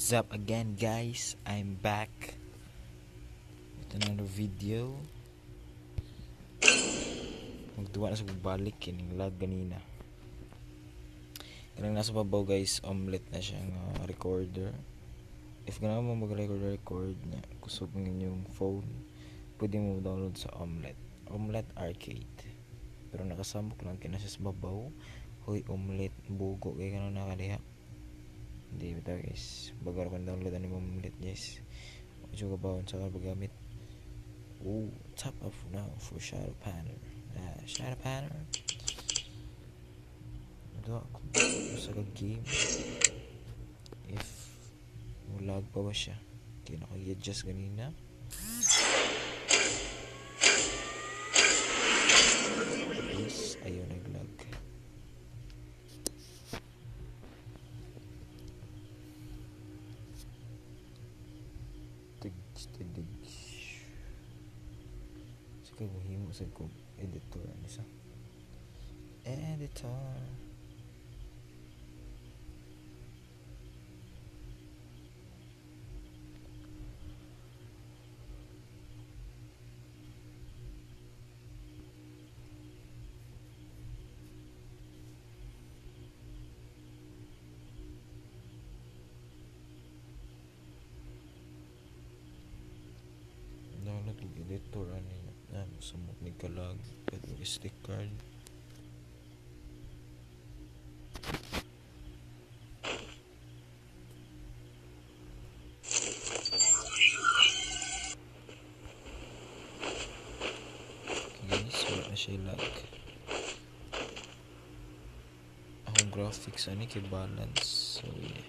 What's up again, guys? I'm back with another video. Magduwa na sa pagbalik kining lag ganina. Kanang nasa babaw, guys, omelet na siya nga recorder. If ganahan mo mag-record record na kusog ng inyong phone, pwede mo download sa Omelet. Omelet Arcade. Pero nakasamok lang kina siya sa babaw. Hoy, Omelet, bugo kay kanang nakaliha. Hindi bitaw, guys. Bago ko download ani mo Omelet, guys. Medyo kabawon sa paggamit. Oh, top up now for Shadow Panner. Ah, Shadow Panner. Ito ako sa game. If mulag pa ba siya? Kaya naka-adjust ganina. Yes, ayaw naglag. Tig. Sige, mahimo sa ko editor ano siya. Editor. Download og editor ani na sumot ni kalag pwede mo SD card. Okay guys, wala na siya lag. Akong graphics ani kay balance, so yeah.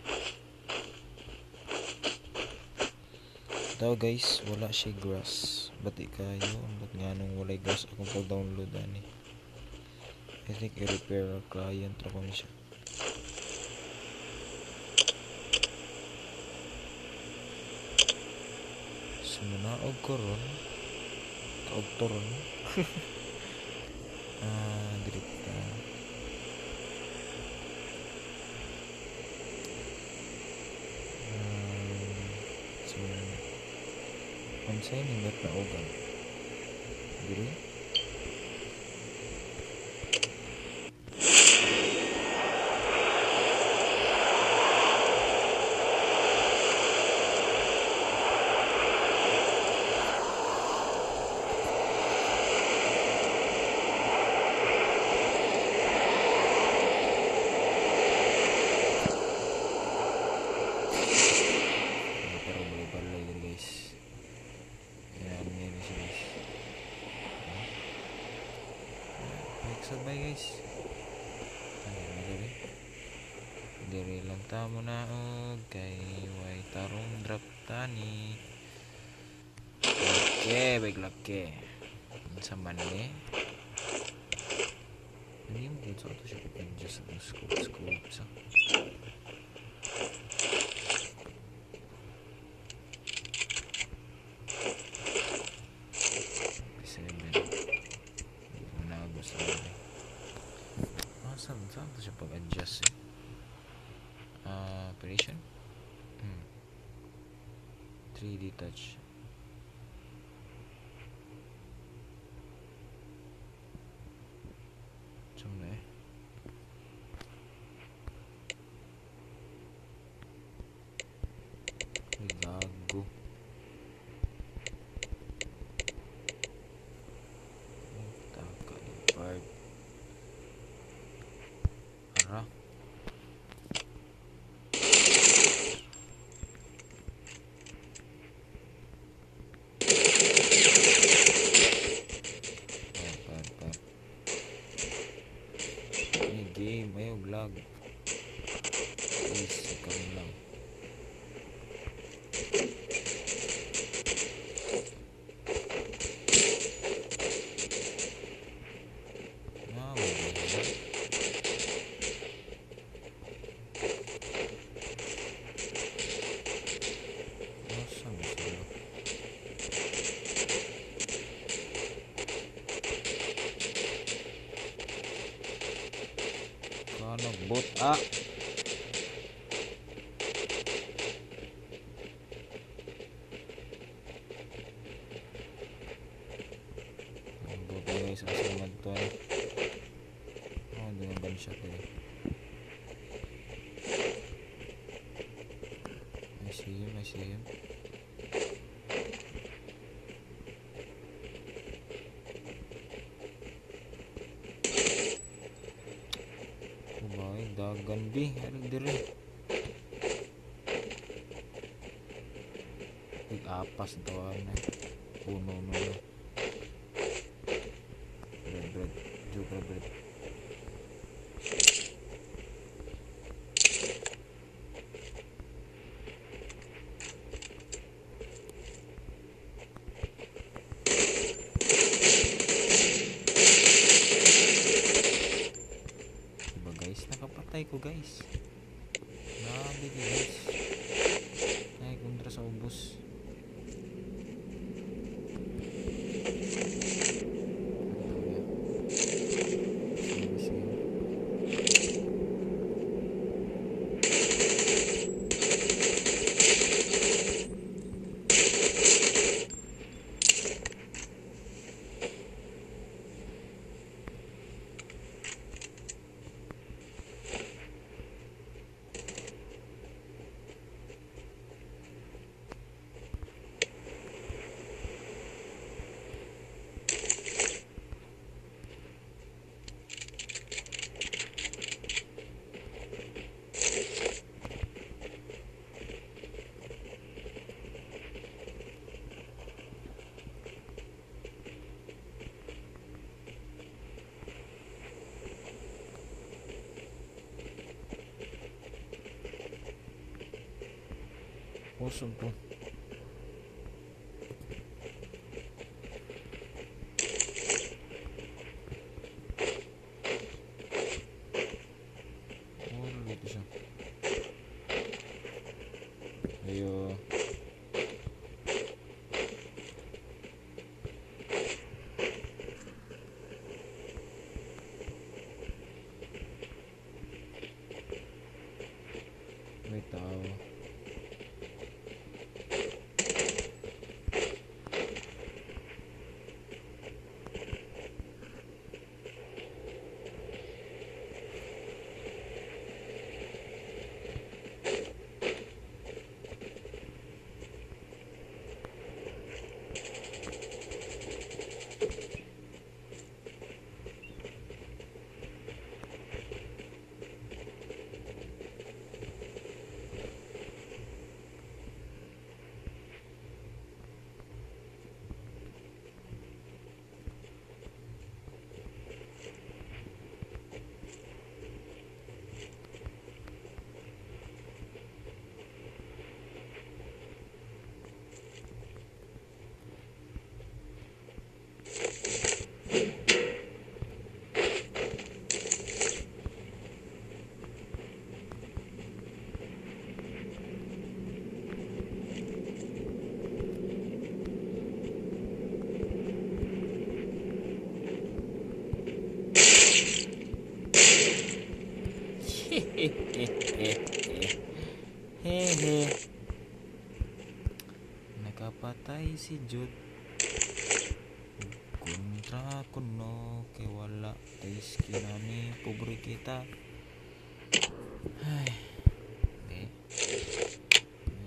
Daw guys, wala siya grass. Bati kayo, ba't nga nung walay grass akong pag-download ani. I think i-repair client ra ko ni siya. So manaog ko ron, kaog to ron. Ah, dirita. So unsay nindot na ogan? Diri? Pero balay-balay din, guys. Yan, yan siya, guys. Sabay, guys. Ay, diri. Diri lang ta mo na og kay way tarong drop tani. Okay, big lucky. Unsa man ni? Hindi mo kung saan to siya pag-adjust ng scope, scope sa. Saan to siya pag-adjust eh? Operation? 3D touch. Saan na eh? Ay, gago. Taka yung part. Ara. Par, par. Ay, game. Ayaw, lag. Please, ikaw lang. Ah, wala. Asa mo sila? Kano bot ah. guys, asa man to eh. Oh, doon ang gunshot eh. I see him, I see him. Kumay, dagan bi, ano dire? Apas to ano. Puno no. Bread, bread. Joke bread. Diba guys, nakapatay ko guys. Grabe guys. Ay, kontra sa ubos. Awesome po. Oh, dito siya. Ayo. May tao. Hehe. Nakapatay si Jude. Kontra kuno kay wala tay skin ani, pobre kita. Ay. Okay.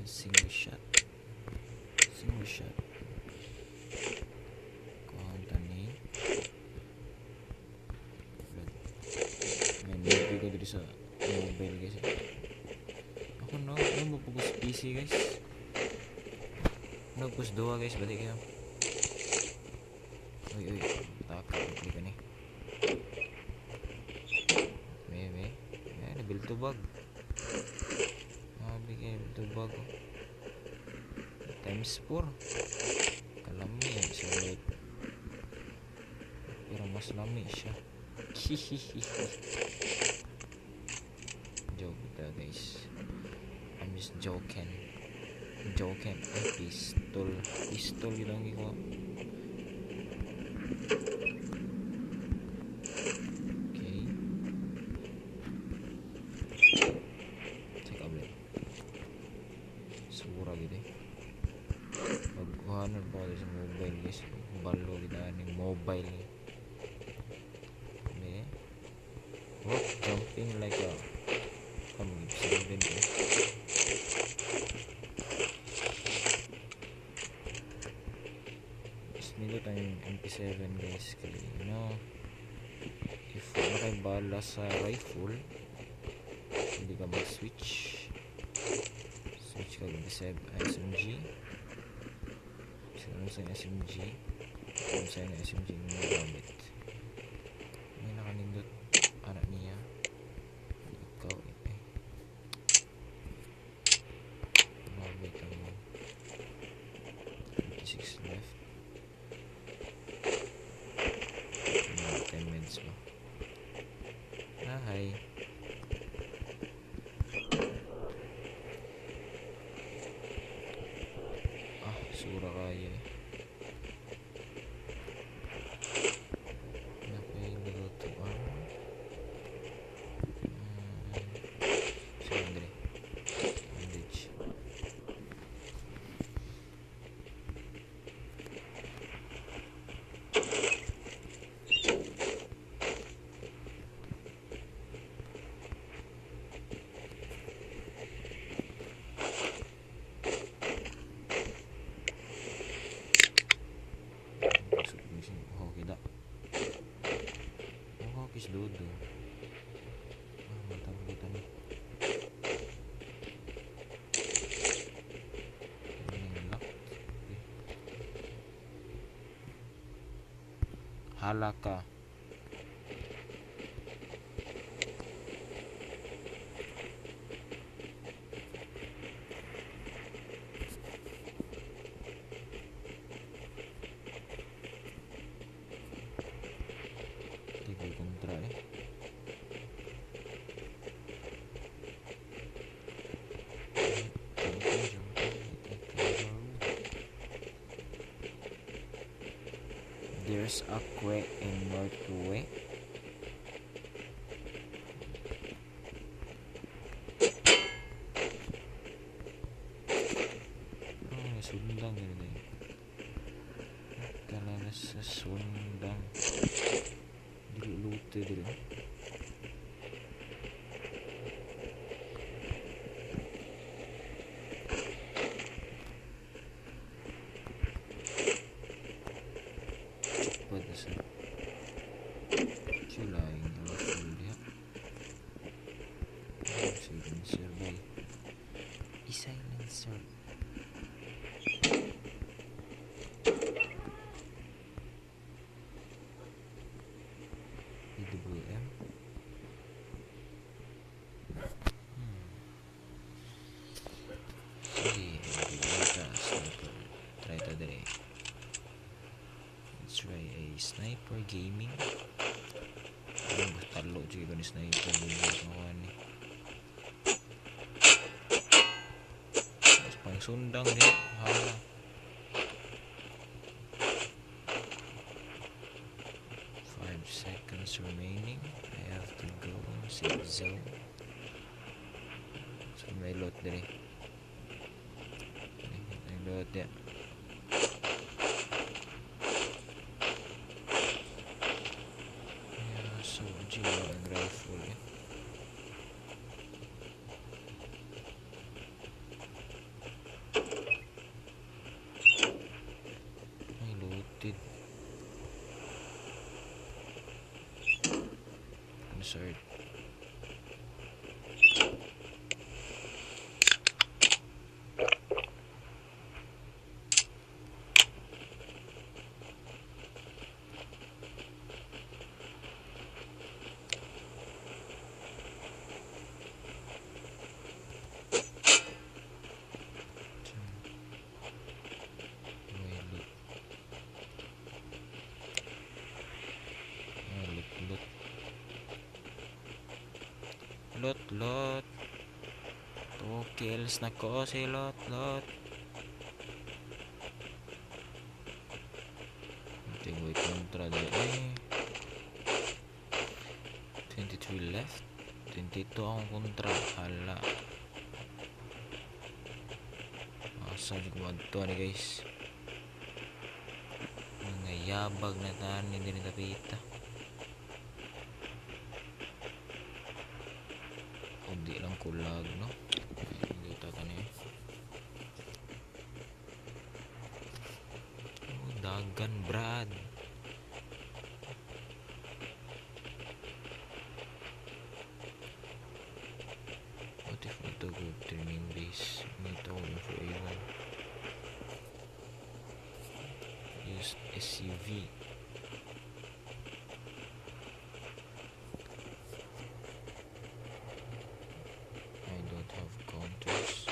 Single shot. Single shot. Konta ni. May ko diri sa mobile guys. Ako no, ano mo pugos PC guys. Nagpus dua guys, balik kayo. Uy, uy, taka, klik ni. May, may. Ay, nabil tubag. Bigay tubag. Times 4. Kalami sa light. Pero mas lami siya. Joke ta guys. I'm just joking. Joking. Ay, pistol. Pistol yun ang gikaw. Okay. Check out ulit. Sura gitu eh. Pagkuhanan pa sa mobile guys. Balo kita ng mobile. Jumping like a M7 eh. Mas nindot ang MP7 guys kay you know, if wala kay bala sa rifle, hindi ka mag-switch. Switch ka MP7 SMG. Sa SMG, kung sa SMG mo gamit. May nakanindot anak niya. Ikaw eh. Mabit ang 26 left. Mga 10 minutes ba? Hi. Ah, sura kaya eh. Napay lutuan. Sige, bandage. Okay, dodo. Ah, matang ni. Hala ka. Kontra eh. There's a quay in Northway. Oh, sundang gani. Kala sa sundang. Dili dili. Cepat sa. Sila yung rifle diha. Silencer bay. I-silencer. AWM. Sige, sniper. Try ta dire. Let's try a sniper gaming. Talo jud ko ni sniper makuha ni. Mas pang sundang ni. Hala. 5 seconds remaining. I have to go safe zone. So may loot dire. May loot ya. Yeah, so G ang rifle eh. Ay, looted. Insert. Lot lot. 2 kills na ko si lot lot. Tingway kontra de eh. 23 left. 22 akong kontra. Hala. Asa jud ko madto ni guys. Mga yabag na tanan hindi ni tapita. Kulag, no? Hindi tatani. Oh, dagan, Brad. What if we go training base? Need to for A1. Use SUV. I don't have counters.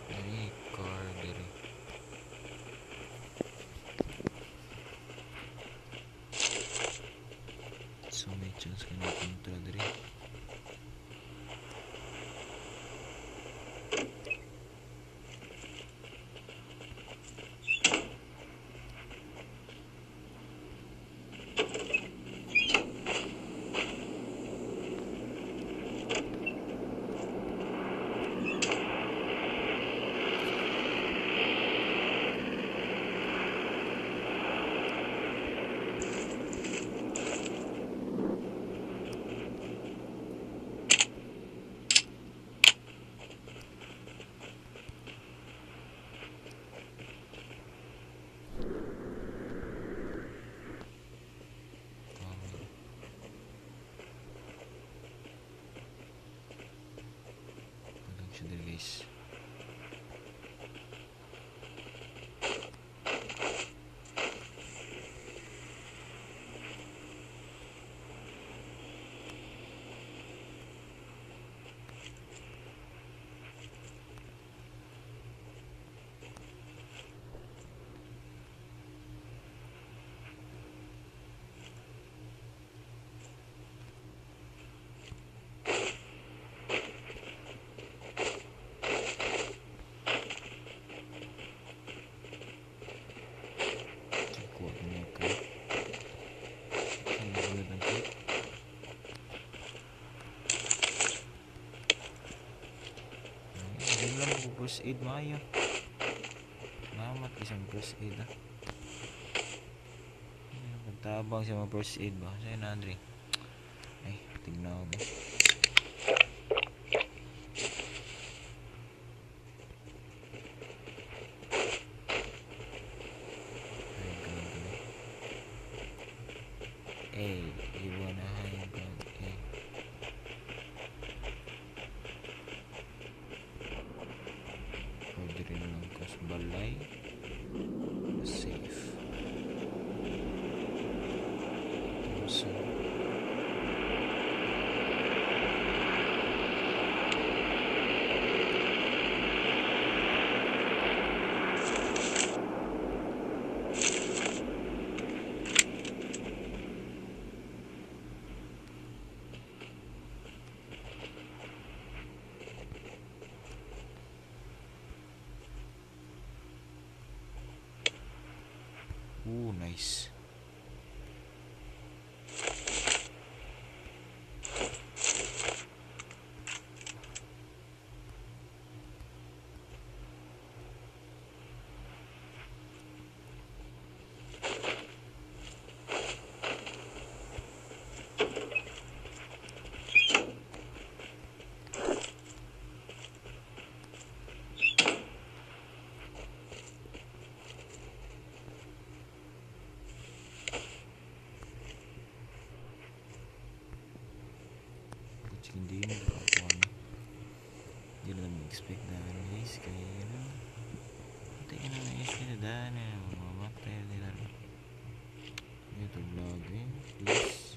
Diri car diri. So may chance ka na kontra diri. Siya diri, guys. First aid maayo. Salamat isang first aid ah. Pagtabang sa mga first aid ba? Sa'yo na, Andre. Ay, tignan ako ba? Hey, you wanna hide gun? Hey. Pwede rin lang ko sa balay. Safe. So, ooh, nice. Hindi mo ako ano. Hindi na naman expect na ano guys. Kaya ano. Hindi ka na na-expect na daan na mamamatay nila. Ito vlog eh. Please.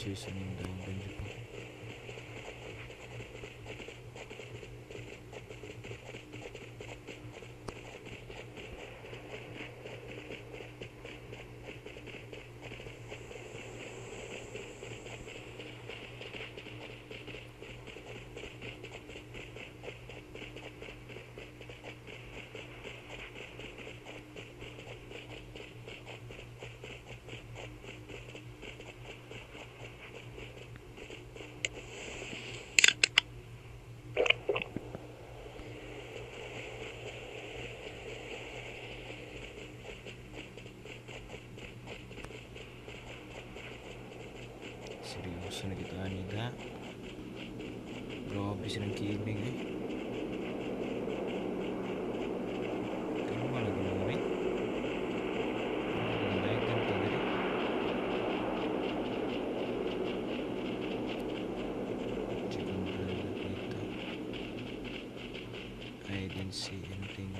Cheers sa inyong dagan dyan po. Seryoso na kita nila. Grabe silang killing eh. Kalma lagi mo eh. Nagdagan ta diri. Chicken bread dito. I didn't see anything.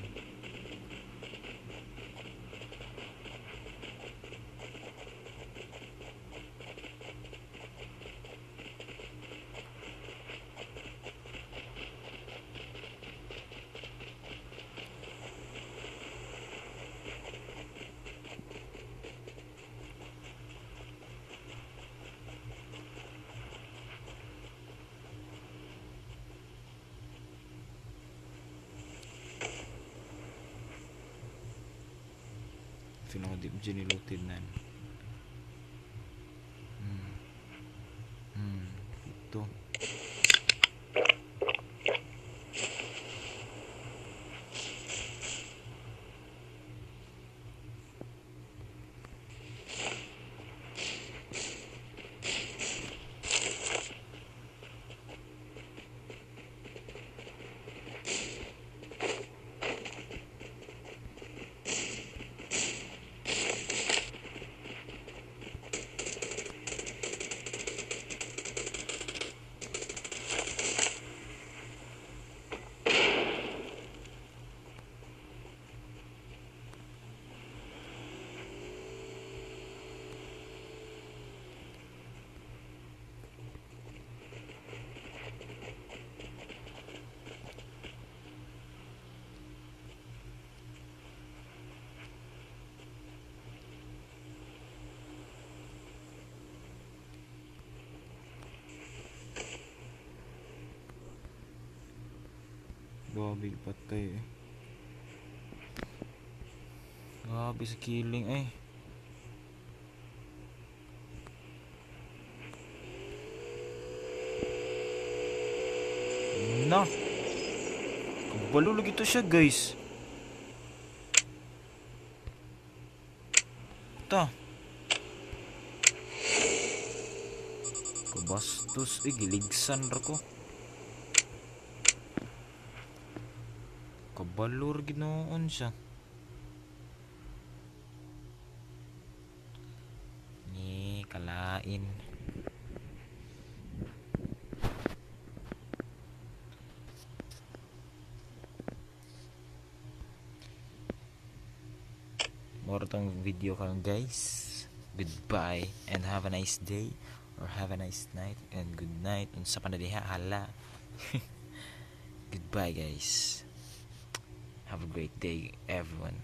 Feel ako di mo dyan nilutin nan. Ito. Grabe, patay eh. Grabe sa killing eh. Na. Kabalo lagi to siya, guys. Ta. Kabastos eh, giligsan ra ko. Kabalor ginoon siya. Ni kalain. More tong video karon, guys. Goodbye and have a nice day or have a nice night and good night. Unsa pa na diha, hala. Goodbye, guys. Have a great day, everyone.